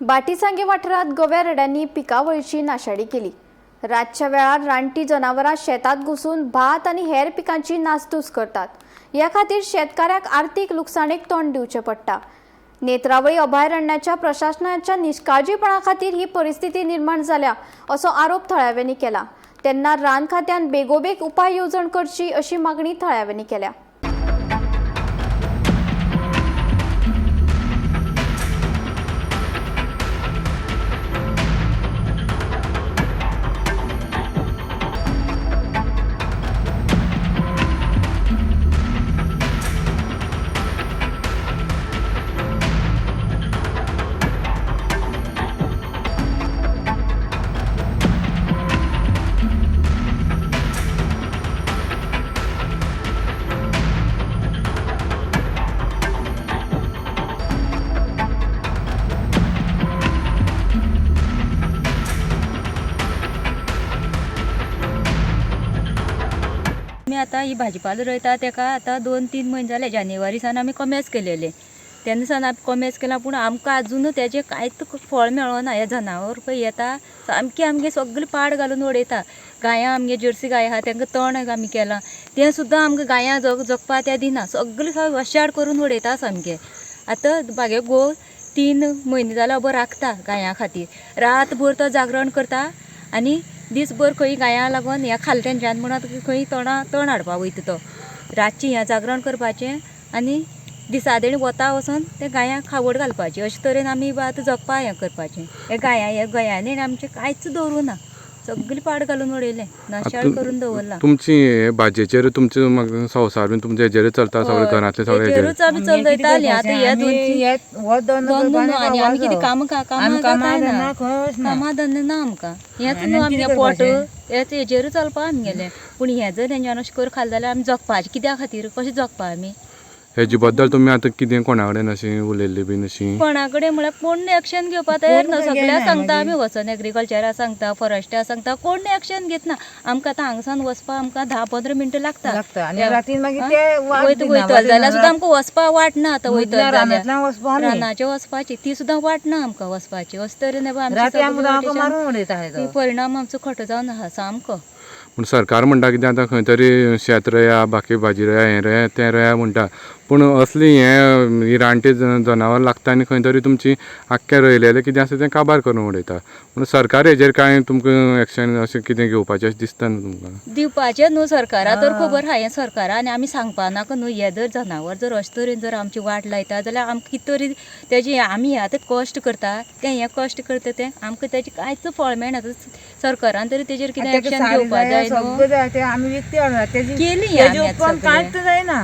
बाटीसांगे वाठारांत गव्या रेड्यांनी पिकावळीची नाशाडी केली. रातच्या वेळार रानटी जनावरां शेतात घुसून भात आनी हेर पिकांची नासधूस करतात. ह्या खातीर शेतकाऱ्याक आर्थीक लुकसाणेक तोंड दिवचें पडटा. नेत्रावळी अभयारण्याच्या प्रशासनाच्या निश्काळजीपणा खातीर ही परिस्थिती निर्माण जाल्या असो आरोप थळाव्यांनी केला. तेन्ना रान खात्यान बेगोबेग उपाय येवजण करची अशी मागणी थळाव्यांनी केल्या. आमी आतां ही भाजीपालो रोयता तेका आतां 2-3 म्हयने जाले. जानेवारी सान आमी कोमेस केलेले, तेन्ना सान आमी कोमेस केला, पूण आमकां आजुनूय तेजें कांयच फळ मेळना. हे जनावर पळय येता सामकें आमगे सगळें पाड घालून उडयता. गायां आमगे जर्सी गाय आहा तांकां तण आमी केलां तें सुद्दां आमकां गायां जगपा तें दिना, सगळें वशाड करून उडयता सामकें. आतां म्हागे घोव 3 म्हयने जाले उबो राखता गायां खातीर, रातभर तो जागरण करता आनी दीसभर खंय गायां लागून हें खालें तेंच्यान म्हणून खंय तण हाडपा वयता तो. रातचें हें जागरण करपाचें आनी दिसादेणी वता वचून ते गायांक खावड घालपाची. अशे तरेन आमी आतां जगपा हें करपाचें. हे गायां हे गयांनी आमचें कांयच दवरूं ना, सगळें पाड घालून उडयलें, नाशाळ करून दवरलां. तुमची भाजयेचेर तुमचे संवसार बीन तुमचे हेजेर चलता सगळें, घरांतलें सगळें हेजेरूच आमी चलयतालीं. आतां हे दोन आनी आमी कितें कामां कामां ना, कामां धंदे ना आमकां. हेंच न्हू आमगे पोट हेच हेजेरूच चलपा आमगेलें. पूण हें जर तेंच्यान अशें करून खालें जाल्यार आमी जगपाचें कित्या खातीर, कशें जगपा आमी? हेजे बद्दल तुमी आतां कितें कोणा कडेन अशें उलयल्ली बीन अशी? कोणा कडेन म्हळ्यार कोण एक्शन घेवपा तयार ना. सगळ्यांक सांगता आमी, वचोन एग्रीकल्चरा सांगता, फॉरेस्टा सांगता, कोण एक्शन घेतना. आमकां आतां हांगसान वचपा आमकां 10-15 मिनटां लागता. वयतलो जाल्यार सुद्दां आमकां वचपा वाट ना. आतां वयतलो जाल्यार रानाचें वचपाची ती सुद्दां वाट ना आमकां वचपाची. अशे तरेन आमचे परिणाम आमचो खटो जावन आहा सामको. पूण सरकार म्हणटा कितें आतां खंय तरी शेत रोया, बाकी भाजी रोया, हें रोया तें रोया म्हणटा, पूण असली हें रानटी जनावर लागता आनी खंय तरी तुमची आख्खें रोयलेलें कितें आसा तें काबार करून उडयता. पूण सरकार हेजेर कांय तुमकां एक्शन अशें कितें घेवपाचें अशें दिसता न्हू तुमकां? दिवपाचें न्हू सरकारा तर खबर आहा. हें सरकारा आनी आमी सांगपा नाका न्हू. हे जर जनावर जर अशे तरेन जर आमची वाट लायता जाल्यार आमकां कितें तरी तेजी आमी हें आतां कश्ट करता तें हें कश्ट करता तें आमकां तेजें कांयच फळ मेळना. सरकारान तरी तेजेर कितें एक्शन घेवपा जाय न्हू. आमी विकती केली कांयच जायना.